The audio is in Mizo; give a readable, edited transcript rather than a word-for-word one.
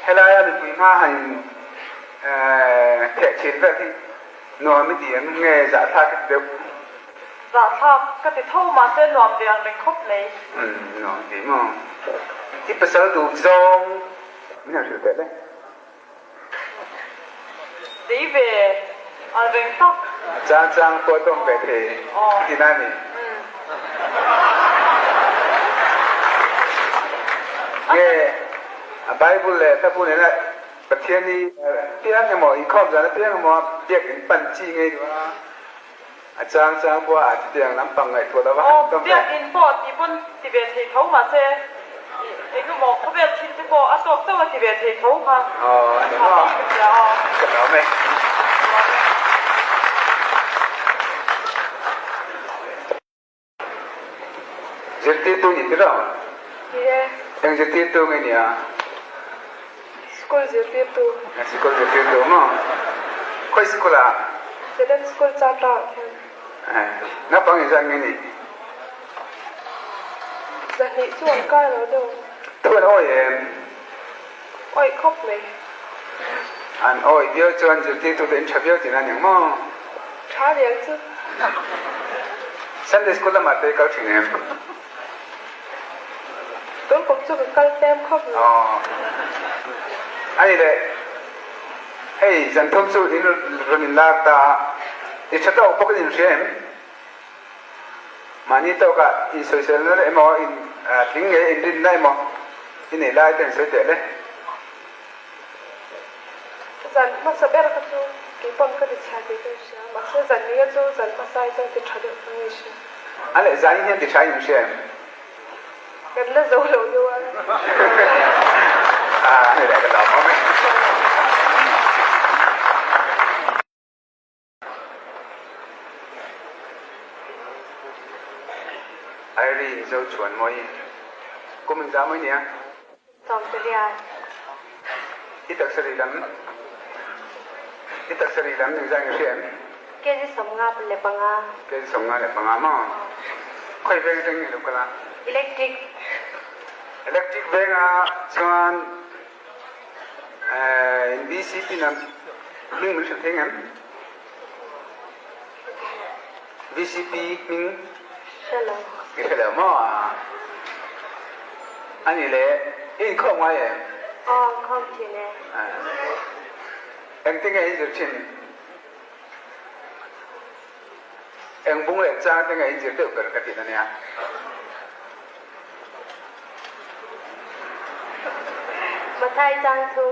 Helaia mipui hma han in theh chhin vel hi nuam i ti em? Nge zahthlak i ti deuh? Zahthlak ka ti tho mahse nuam ve ang reng khawp mai. Umm nuam ti maw? I pasal duh zawng min han hrilh teh le. Dei ve ang reng tak. Chang chang pawh tawng ve thei ti na ni. Nge a Bible leh Hlabu nena Pathian hi piang emaw inkhawm zan apiang emaw biakinn pan chi ngei duh a. A chang chang pawh a chutiang lampang ngaihtuah lo va han tawm ve. Biakinn pawh ti pawn ti ve thei tho mahse engemaw khawvel thil te pawh a tawk chauh a ti ve thei tho kha. Aw a ni maw? Ka lawm e. Zirtirtu ni tilo? Ni e. Eng zirtirtu nge nia? School zirtirtu. Sikul zirtirtu maw? Khawi sikul ah? Zelen School Chata ah khian. Naupang inzat nge ni? Zahnih chu an kai lo deuh. Thu an awi em? Awih khawp mai. An awih viau chuan zirtirtute in tha viau tihna a ni ang maw? Tha rial chu. Sunday school lamah te i kal thin em? Tun kum chu ka kal tlem khawp mai. Aw. A ni leh, hei zanthum chu in rawn inlar ta a, i tha tawk bawk in inhria em? Mahni tawkah insawiselna emaw, in tling nge inrinna emaw i neih lai te an sawi teh le. Zan hmasa ber kha chu kei pawn ka ti chhia tih ka inhria, mahse zan nia chu zan hmasa hi chuan ti tha deuh ka nge hria. A leh zan hian ti tha in hria em? Kan la zo lo deuh a. A ni leh ka lawm awm e. Irene zo chuan mawi kum in za mawi nia. Sawmsariat. I taksa ri lam I taksa ri lam ning zai nge hria em? Kg 55. Kg 55 maw? Khawi veng atang nge lo kal a? Electric. Electric venga chuan In BCP na hming min hrilh thei ngem? BCP hming? Hre lo. I hre lo maw? A nih le, i inkhawm ngai em? Aw, inkhawm thin e. Engtin nge in zir thin? Eng bung leh chang te nge in zir deuh ber ka tihna nia. Mathai chang thu.